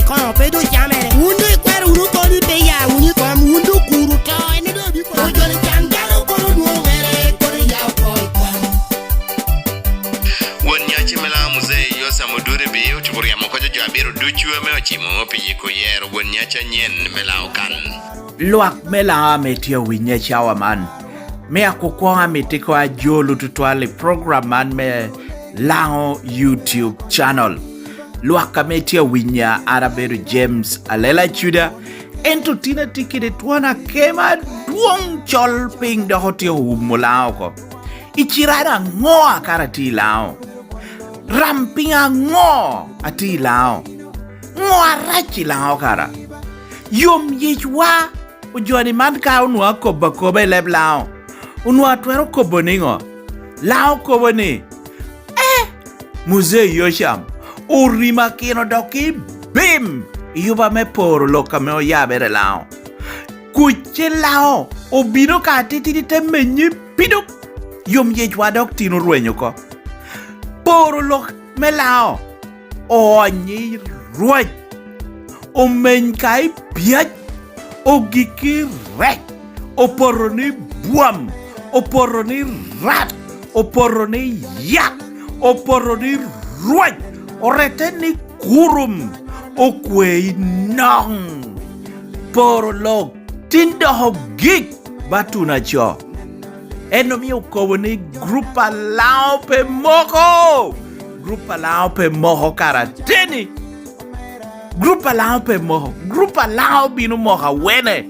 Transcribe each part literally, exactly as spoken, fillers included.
Kono pe doŋ camere. Wun doŋ ikwero wunu oko ni pe ya wunu i kom, wun doŋ kuru to, en doŋ abiko. Ojoni can dano kono dwoŋ mere, kono ya oko i kom. Won nyaci me Laŋo Muzei Yosam Odur Ebii otyeko ryemo oko jo abiro ducu ame ocimo pi yiko yero won nyaci anyen me Laŋo kan. Lwak me Laŋo ame tye awinyo i cawa man, me akwokwoŋo amito koŋ ajolo tutwal i program man me Laŋo YouTube channel. Lwak ame tye awinya, an abedo James Alela Cuda, ento tin atye kede twon akemo adwoŋ col piny dok otyeko wumo Laŋo oko. I cirano aŋo a kara atye i Laŋo? Ram piny aŋo atye i Laŋo? Ŋo arac i Laŋo kara? Yom yicwa ojoni man ka onwoŋo akobo akoba i leb Laŋo, onwoŋo atwero kobo niŋo? Laŋo kobo ni, "Eh, Muzei Yocam, orimakino dok i bim i yuba me poro lok ame oyabere Laŋo." Kuc i Laŋo obino ka atitidi te menye pidok, yom yicwa dok tin orweny oko. Poro lok me Laŋo oonyo i rwac, omeny ka i pyac, ogik i rec, opoto ni bwam, opoto ni rat, opoto ni yat, opoto ni rwac, orette ni kurum, okwe i noŋ. Poro lok tin dok ogik ba tuno aco. En omio okobo ni grup a Laŋo pe moko. Grup a Laŋo pe moko kara ateni. Grup a Laŋo pe moko. Grup a Laŋo bino moko awene?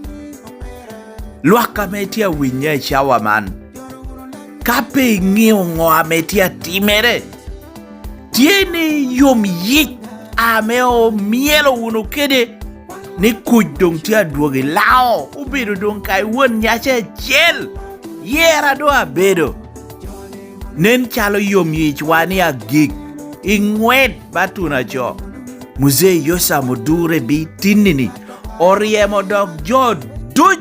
Lwak ame tye awinyo i cawa man, ka pe iŋeo ŋo ame tye atimere, tye ni yom yic ame omyelo wunu kede ni kuc doŋ tye adwogo i Laŋo, obedo doŋ ka i won nyaci acel, yera doŋ abedo. Nen calo yom yicwa ni agik i ŋwet ba tuno aco. Muzei Yosam Odur Ebii tinni-ni oryemo dok jo duc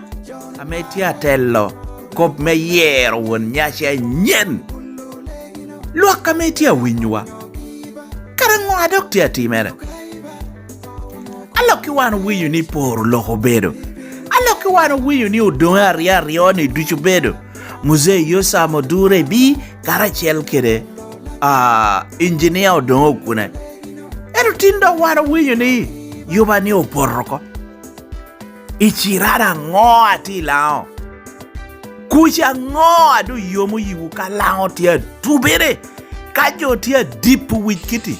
ame tye atelo kop me yero won nyaci anyen. Lwak ame tye awinyowa, kara ŋo a dok tye atimere? Alokki wan owinyo ni poro lok obedo. Alokki wan owinyo ni odoŋe aryo aryo-ni ducu obedo. Muzei Yosam Odur Ebii karacel kede, ah, Injinia Odoŋo Okune. Ento tin dok wan owinyo ni yuba ni opoto oko. I cirano aŋo atye i Laŋo? Kuc aŋo a doŋ yomo yiwu ka Laŋo tye atubere, ka jo tye adipo wic kiti?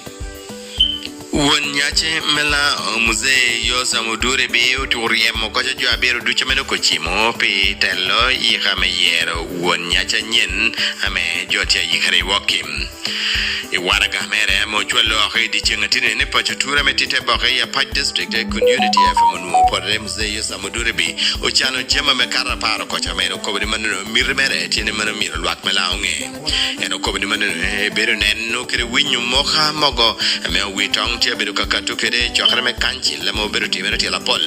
Won nyaci me Laŋo, Muzei Yosam Odur Ebii otyeko ryemo oko jo abiro ducu ame dok ocimo pi telo yika me yero won nyaci anyen ame jo tye ayikere i wokki. I waraga mere ame ocwalo oko i dyeceŋ atini ni paco Ture ame tye i te boke i Apac District, Community F M onwoŋo pwodere Muzei Yosam Odur Ebii ocano jami ame kato apar oko ca, ame en okobo ni mannono miti mere tye ni mano myero lwak me Laŋo oŋe. En okobo ni mannono ebedo neno kede winyo moka mogo ame owitoŋ tye abedo ka kato kede i cokere me kancil ame obedo timere tye lapol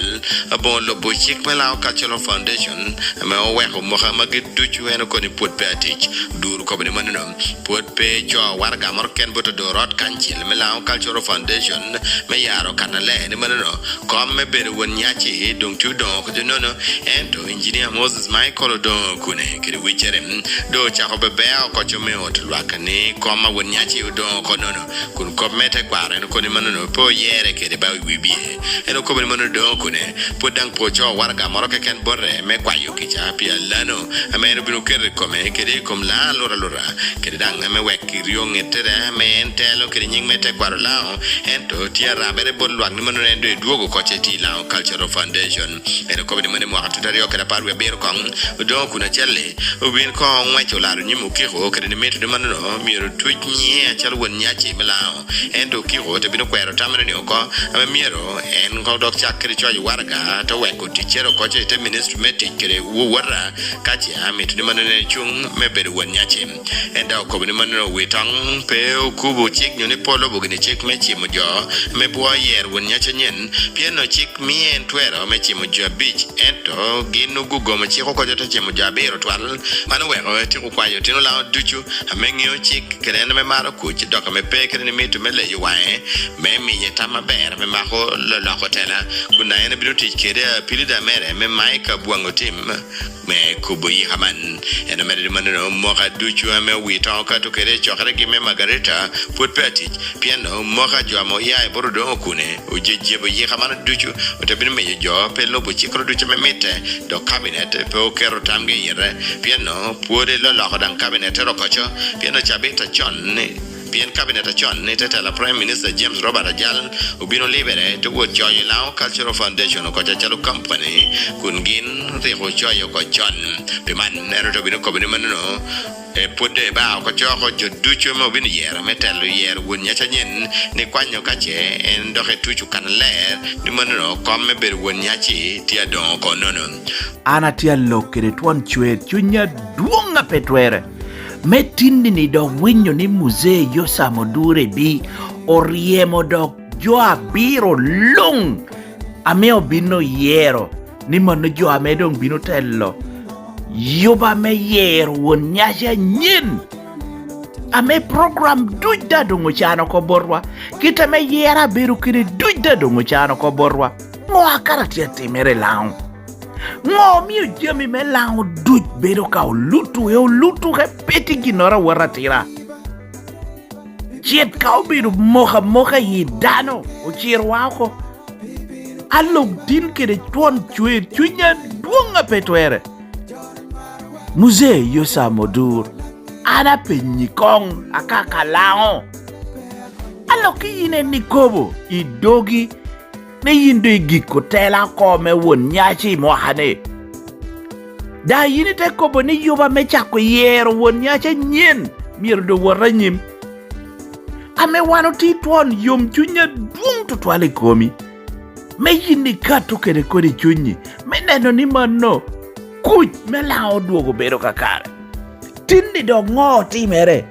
aboŋo lubo cik me Laŋo Cultural Foundation ame oweko moka magi ducu en okobo ni pwod pe atic. Duru okobo ni mannono pwod pe co waraga moro ken bot odor ot kancil me Laŋo Cultural Foundation me yaro kan aler ni mannono kom me bedo won nyaci doŋ tye odoŋo oko nono. Ento Injinia Moses Michael Odoŋo Okune kede wiccere doŋ ocako bebea oko co me ot lwak ni kom a won nyaci odoŋo oko nono, kun kop me tekwaro en okobo ni mannono pe oyere kede ba i wibie. En okobo ni mannono Odoŋo Okune pwod daŋ pe oco waraga moro keken bote me kwayo kica pi alano ame en obino keto i kome kede i kom Laŋo aluta aluta, kede daŋ ame wek iryo ŋettere ame en telo kede nyiŋ me tekwaro Laŋo, ento tye arabere bot lwak ni mannono en doŋ edwogo oko ce tye i Laŋo Cultural Foundation. En okobo ni mano i mwaka tutu aryo kede apar wie abiro koŋ, Odoŋo Okune acel-li obin koŋ oŋweco olaro nyim okiko kede ni mito ni mannono myero otuc nyiŋe acalo won nyaci me Laŋo. Ento okiko te bino kwero tamere ni oko, ame myero en koŋ dok cak kede coc waraga, te weko ticcere oko ce i te ministry me tic kede wowota, ka ce amito ni mannono en cuŋ me bedo won nyaci. En daŋ okobo ni mannono wi toŋ pe Pe okubo cik nyo ni pe olubo gini cik me cimo jo me bwo yer won nyaci anyen, pien onwoŋo cik mie en twero me cimo jo abic, ento gin ogugomo cik oko te cimo jo abiro twal. Man oweko etyeko kwayo otino Lango ducu ame ŋeo cik kede en ame maro kuc, dok ame pe kede ni mito me leyo waŋe me miye tam aber ame mako loloko tela, kun daŋ en obino tic kede apilida mere me Mike Abwaŋ Otim me kubo yika man. En omedde ni mannono, moka ducu ame owito okato kede i cokeregi me Margarita pwod pe atic, pien moka jo ame oya i bot Odoŋo Okune ojejebo yika man ducu, ote bino miyo jo pe lubo cikoro ducu ame mitte, dok kabinet pe oketo tamgi i yite, pien pwod eloloko daŋ kabinet ero okoco, pien cabit acon ni pien kabinet acon ni te tela Prime Minister James Robert Ajal obino libere te wot coyo Lango Cultural Foundation oko acalo company, kun gin rik ocoyo oko con. Pi man, en te obino kobo ni mannono, e, pwod doŋ eba oko coko jo ducu ame obino yero me telo yero won nyaci anyen, ni kwanyo ka ce en dok etuco kannaler, ni mannono kom me bedo won nyaci tye adoŋo oko nono. An atye alok kede twon cwer cuny adwoŋ a pe twere, me tinni-ni dok winyo ni Muzee Yosam Odur Ebii oryemo dok jo abiro luŋ ame obin oyero, ni mano jo ame doŋ bino telo yuba me yero won nyaci anyen, ame program duc daŋ doŋ ocano oko botwa, kit ame yero abedo kede duc daŋ doŋ ocano oko botwa. Ŋo a kara tye atimere i Lango? Ŋo omio jami me Lango duc bedo ka olutu, e olutu ka pe tye ginnoro awot atira? Cet ka obedo moko amoka i dano, ociro wa oko. Alok tin kede twon cwer cuny adwoŋ a pe twere. Muzee Yosam Odur, an apenyi koŋ, aka ka Lango. Alok i yin en ikobo i dogi ni yin doŋ igiko tela oko me won nyaci i mwaka-ni. Daŋ yin ite kobo ni yuba me cako yero won nyaci anyen myero doŋ wot anyim. Ame wan otye twon yomcuny adwoŋ tutwal i komi, me yin ikato kede kodi cunyi, me neno ni mano kuc me Lango odwogo bedo kakare. Tin-ni dok ŋo otimere?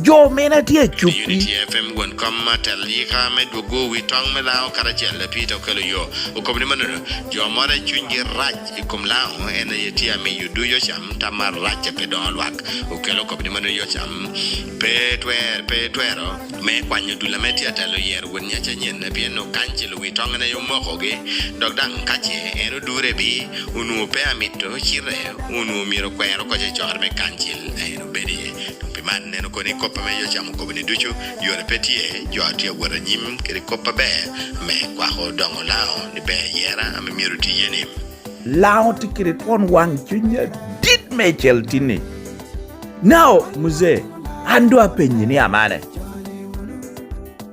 Jo mene tye acuppi. Unity F M won kom atel yika me dwogo wi toŋ me Lango karacel, Peter Okello Yo, okobo ni mannono, jo moro a cunygi rac i kom Lango en aye tye amiyo ducu ocam tam arac a pe doŋo lwak. Okello okobo ni mannono Yosam pe twer-, pe twero me kwanyo dul ame tye atelo yero won nyaci anyen, pien okancil wi toŋ en aye omokogi, dok daŋ ka ce en Odur Ebii onwoŋo pe amito cite, onwoŋo myero okwer oko i cokere me kancil a en obedo iye. Doŋ pi man, en okobo ni kop ame Yosam okobo-ni ducu, yore pe tye, jo a tye awot anyim kede kop aber me kwako doŋo Lango ni ber yera ame myero oti iye-ni. Lango tye kede twon waŋ cuny adit meicel tin-ni. Nao, Muzee, an doŋ apenyi ni amane.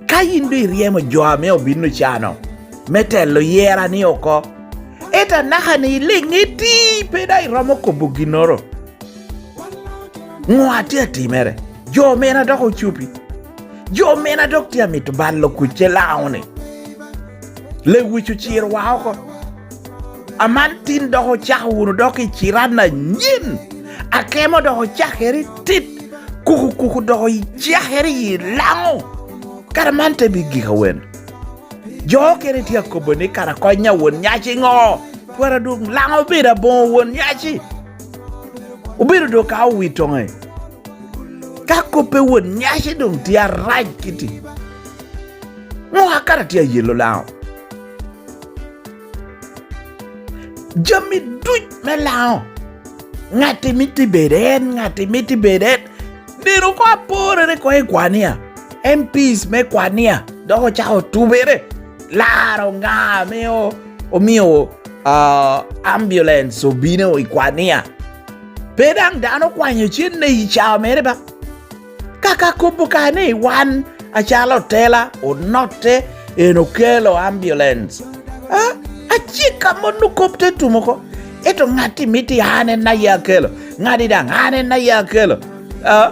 Ka yin doŋ iryemo jo ame obin ocano me telo yera-ni oko, ento anaka-ni iliŋ iti, pe daŋ iromo kobo ginnoro. Ŋo a tye atimere? Jo mene a dok ocupi? Jo mene a dok tye amito balo kuc i Lango-ni? Lewic ociro wa oko. Aman tin dok ocako wunu dok i ciran anyen. Akemo dok ocakere i tit. Kuku kuku dok ocakere i Lango. Kara man te bi gik awen? Jo okene tye akobo ni kara kony a won nyaci ŋo? Twara doŋ Lango obedo aboŋo won nyaci. Obedo doŋ ka owitoŋe. Ka kop pe won nyaci doŋ tye arac kiti, ŋo a kara tye ayelo Lango? Jami duc me Lango, ŋat imito ibed en, ŋat imito ibed en. Neno ko aporere ko i Kwania, M Ps me Kwania dok ocako tubere, laro ŋa ame o-, omio, ah, ambulance obino i Kwania. Pe daŋ dano okwanyo cenne i cawa mere ba. Kaka kobo ka ni wan acalo otela onotte, en okelo ambulance. Ah, acika mon okop te tumo ko. Ento ŋat imiti an en aye akelo. Ŋat i daŋ an en aye akelo. Ah,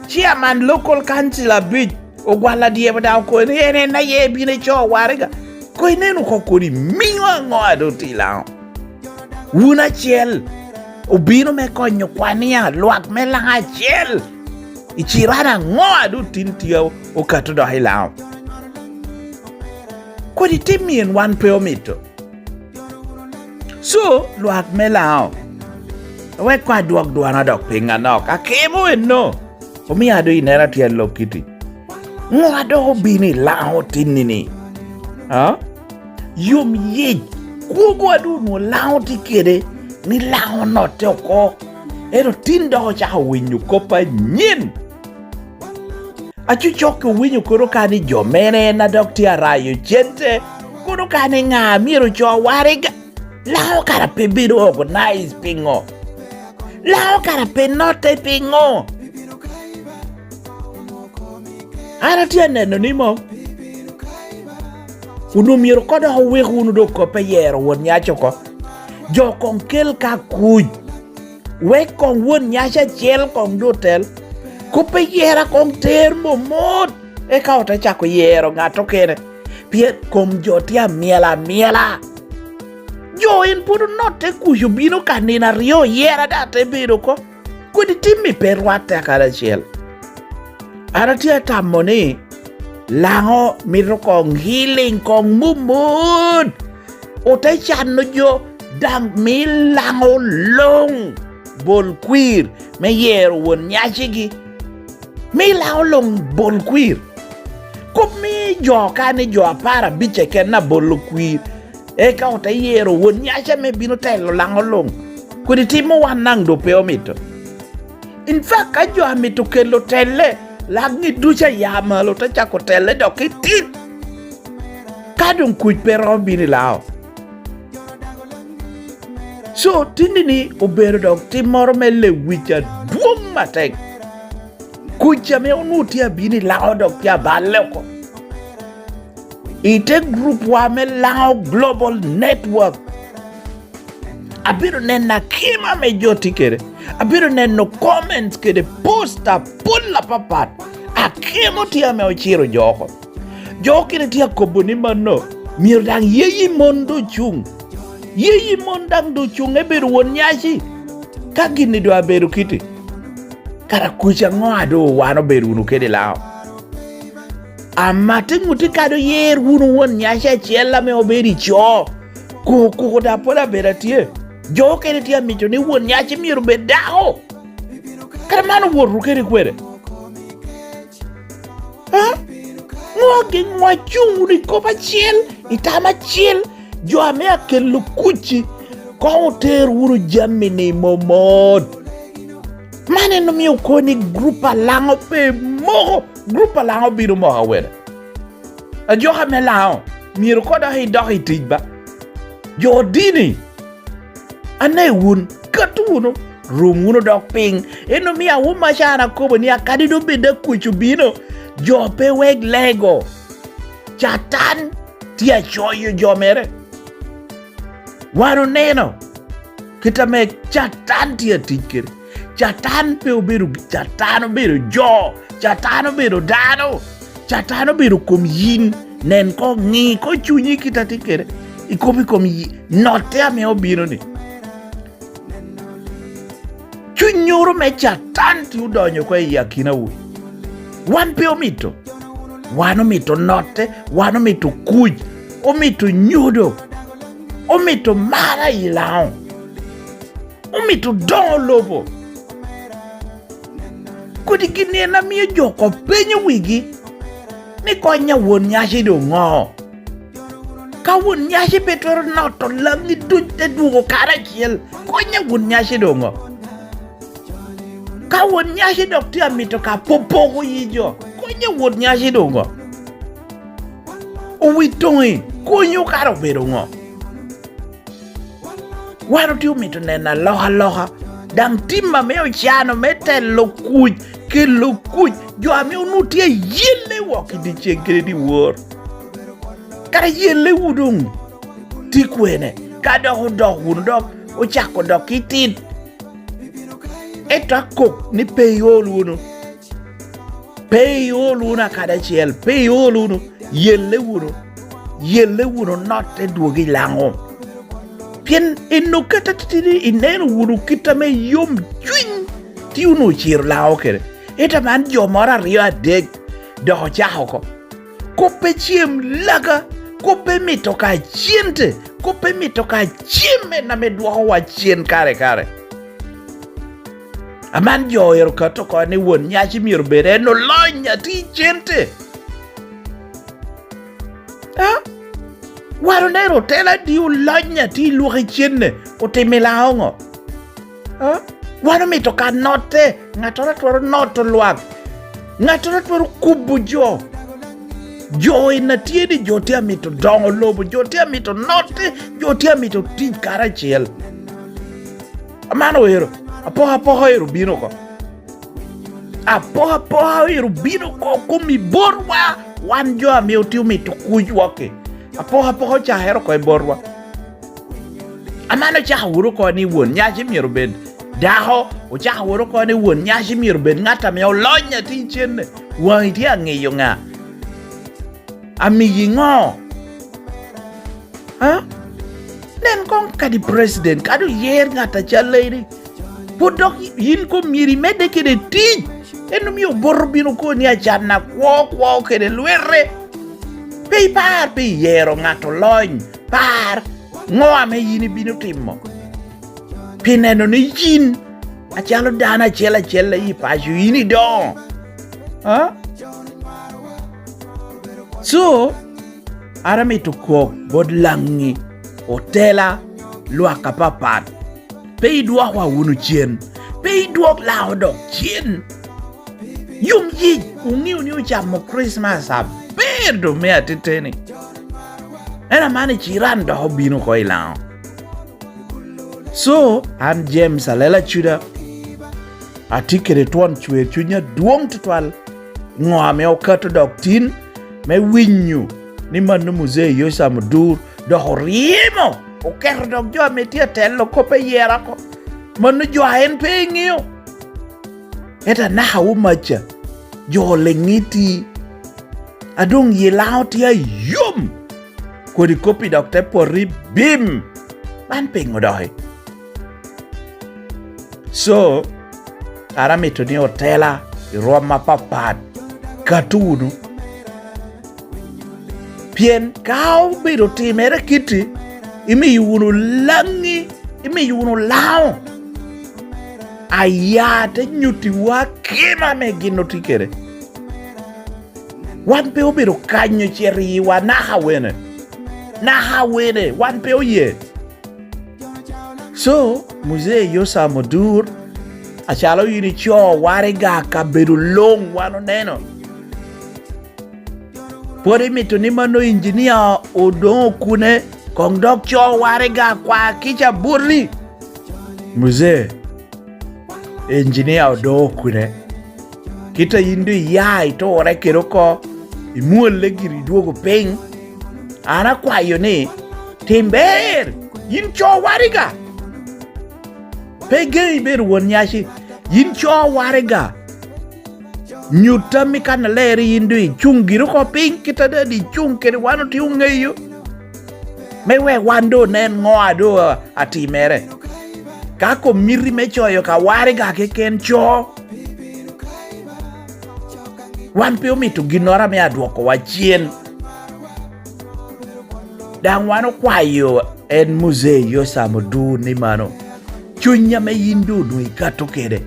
chairman local council abic, Ogwal Adyebo daŋ okobo ni en en aye ebino eco waraga. Koŋ inen oko kodi miŋo aŋo a doŋ tye i Lango? Wun acel obino me konyo Kwania, lwak me Lango acel. I ciran aŋo a doŋ tin tye okato dok i Laŋo? Kodi tim mien wan pe omito. So, lwak me Laŋo, wek koŋ adwok dwana dok piny anok. Akemo enno, omio a doŋ ineno atye alok kiti. Ŋo a dok obino i Laŋo tinni-ni? Ha? Yom yic, kwogo a doŋ onwoŋo Laŋo tye kede, ni Laŋo onotte oko. Ento tin dok ocako winyo kop anyen. Acucok owinyo kono ka ni jo mene en a dok tye arayo cente, kono ka ni ŋa myero oco waraga. Laŋo kara pe bedo organize piŋo? Laŋo kara pe notte piŋo? An atye aneno ni mom. Onwoŋo myero koŋ dok owek wunu doŋ kop eyero Won Nyaci oko. Jo koŋ kel ka kuc. Wek koŋ Won Nyaci acel koŋ doŋ tel. Kop eyera koŋ ter momot. Eka ote cako yero ŋat okene. Pien kom jo tye amyel amyela. Jo en pwod onotte kuc obino ka nino aryo oyera daŋ te bedo oko. Kodi timmi pe rwatte karacel. An atye atamo ni Laŋo mito koŋ healing koŋ mumut. Ote cano jo daŋ mi Laŋo luŋ bol kwir me yero Won Nyacigi. Mi Laŋo luŋ bol kwir. Kop mi jo ka ni jo apar abic keken abolo kwir. Eka ote yero Won Nyaci ame bino telo Laŋo luŋ. Kodi timo wan daŋ doŋ pe omito. In fact, ka jo amito kelo telle, Laŋi ducu aya malo te cako telle dok i tit. Ka doŋ kuc pe romo bino i Laŋo. So, tinni-ni obedo dok timmoro me lewic adwoŋ atek. Kuc ame onwoŋo tye abino i Laŋo dok tye aballe oko. I te grupwa me Laŋo Global Network, abedo neno akima ame jo tye kede. Abedo neno comments kede post apol apapat. Akemo tye ame ociro jo oko. Jo okene tye akobo ni mano, myero daŋ yeyi mon doŋ cuŋ. Yeyi mon daŋ doŋ cuŋ ebedo Won Nyaci. Ka gin-ni doŋ abedo kiti, kara kuc aŋo a doŋ wan obedo wunu kede i Laŋo? Ama te ŋuti kadi oyer wunu Won Nyaci acel ame obedo i co. Koko, koko daŋ pwod abedo atye. Jo okene tye amito ni Won Nyaci myero obed dako. Kara man owoto kede kwene? Ha? Ŋo ageŋowa cuŋ wunu i kop acel, i tam acel, jo ame akelo kuc-ci, koŋ oter wunu jami-ni momot. Man en omio okoni grup a Laŋo pe moko, grup a Laŋo bino moko awene. Ajoka me Laŋo, myero koŋ dok idok i tic ba. Jo dini, ane wun, kat wunu, rum wunu dok piny. En omio awuma ca an akobo ni akadi doŋ bed akuc obino, jo pe wek lego. Catan tye acoyo jo mere. Wan oneno kit ame Catan tye atic kede. Catan pe obedo, Catan obedo jo, Catan obedo dano, Catan obedo kom yin. Nen ko, ŋi ko cunyi kit a tye kede. Ikobo i kom yi-, notte ame obino-ni. Cunyoro me Catan tye odonyo oko i akinawu. Wan pe omito. Wan omito notte, wan omito kuc, omito nyodo, omito mara i Laŋo, omito doŋo lobo. Kodi gin en amio jo oko penyo wigi ni, "Kony a Won Nyaci doŋ ŋo? Ka Won Nyaci pe twero noto Laŋi duc te dwogo karacel, kony a Won Nyaci doŋ ŋo? Ka Won Nyaci dok tye amito ka popoko yi jo, kony a Won Nyaci doŋ ŋo? Owi toŋi, konyo kara obedo ŋo?" Wan otye omito neno alokaloka, daŋ tim ame ocano me telo kuc, kelo kuc, jo ame onwoŋo tye ayelle wok i dyeceŋ kede dyewor. Kara yellewu doŋ tye kwene? Ka dok odok wunu, dok ocako dok i tit, ento akok ni pe iol wunu. Pe iol wunu akadi acel, pe iol wunu, yelle wunu, yelle wunu, notte dwogo i Laŋo. Pien eno kata titidi ineno wunu kit ame yom cuny tye wunu ociro Laŋo kede. Ento man jo moro aryo adek dok ocako oko. Kop pe cem laga, kop pe mito ka cente, kop pe mito ka cem en ame dwokowa cen kare kare. Aman jo ero kato oko ni won nyaci myero bed en olony ati cente. A? Wan oneno otela adi olony ati lwak i cenne, otimo i Laŋo ŋo? A? Wan omito ka notte, ŋattoro atwero noto lwak, ŋattoro atwero kubo jo. Jo en a tye ni jo tye amito doŋo lobo, jo tye amito notte, jo tye amito tic karacel. Amano ero, apokapoka ero bino oko. Apokapoka ero bino oko kom i botwa, wan jo ame otye omito kuc wok-ki. Apokapoka ocakere oko i botwa. Aman ocako wuro oko ni won nyaci myero bed dako, ocako wuro oko ni won nyaci myero bed ŋat ame olony ati cenne. Waŋi tye aŋiyo ŋa? Amiyi ŋo? A? Nen koŋ kadi president, kadi oyer ŋat acal eni, pwod dok yin koŋ myero imedde kede tic. En omio oboto bino koni acan akwo kwo kede lwete. Pe ipar pi yero ŋat olony, par ŋo ame yin ibino timo. Pi neno ni yin, acalo dano acel acel i paco, yin idoŋo. A? So, an amito kok bot Laŋi, otela, lwak apapat. Pe idwokwa wunu cen. Pe idwok Laŋo dok cen. Yom yic, wuŋeo ni ocamo Kricmas aber doŋ me ateteni. En aman i Ciran dok obino oko i Laŋo. So, an James Alela Cuda, atye kede twon cwer cuny adwoŋ tutwal, ŋo ame okato dok tin me winyo ni mano Muzee Yosam Odur dok oryemo, oketo dok jo ame tye atelo kop ayera oko. Mano jo a en pe eŋeo. Ento anaka wo maca, jo liŋ iti, a doŋ yie Laŋo tye ayom, kodi kop-pi dok te poto i bim. Man piŋo doki? So, kara amito ni otela i rwom apapat, kato wunu. Pien ka obedo timere kitti, imiyo wunu Laŋi, imiyo wunu Laŋo aya te nyuttiwu akima ame gin otye kede. Wan pe obedo kanyo ce riwa naka wene, naka wene, wan pe oye. So, Muzee Yosam Odur, acalo yin ico waraga kabedo luŋ wan oneno. Pwod imito ni mano injinia Odoŋo Okune koŋ dok co waraga kwa kica boti? Muzee, injinia Odoŋo Okune, kit a yin doŋ iya iturre kede oko, imwolle giri idwogo piny, an akwayo ni, tim ber, yin co waraga. Pe igeŋ ibedo won nyaci, yin co waraga. Nyut tammi kannaler yin doŋ icuŋ giri oko piny, kit a doŋ icuŋ kede wan otye oŋeyo, me wek wan doŋ onen ŋo a doŋ atimere. Ka kom miti me coyo ka waraga keken co, wan pe omito ginnoro ame adwokowa cen. Daŋ wan okwayo en Muzee Yosam Odur ni mano, cuny ame yin doŋ onwoŋo ikato kede,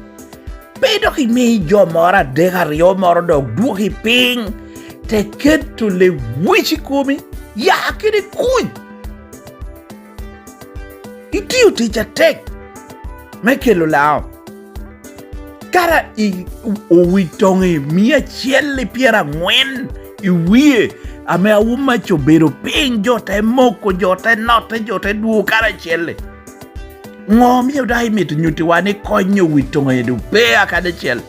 pe dok imi jo moro adek aryo moro dok dwoki piny, te keto lewic i komi, ya kede kuc. Itio tic atek me kelo Laŋo. Kara i owic toŋi mia acel i pyeraŋwen i wie, ame Awumac obedo piny, jo te moko, jo te notte, jo te dwogo karacel-li. Ŋo omio dok imito nyuttiwa ni konyo owic toŋi doŋ pe akadi acel?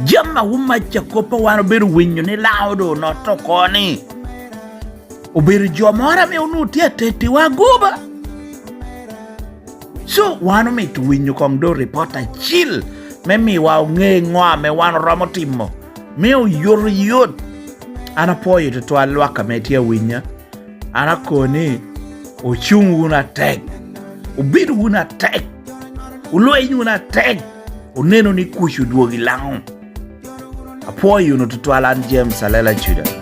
Jami a Awumac a kop a wan obedo winyo ni Laŋo doŋ onotte oko ni, obedo jo moro ame onwoŋo tye atettiwa agoba. So, wan omito winyo koŋ doŋ ripot acil me miwa oŋe ŋo ame wan oromo timo, me oyotoyot. An apwoyo tutwal lwak ame tye awinya. An akobo ni, ocuŋ wunu atek, obed wunu atek, olweny wunu atek, Oneno ni kuc odwogo i Laŋo. Apwoyo wunu tutwal, an James Alela Juda.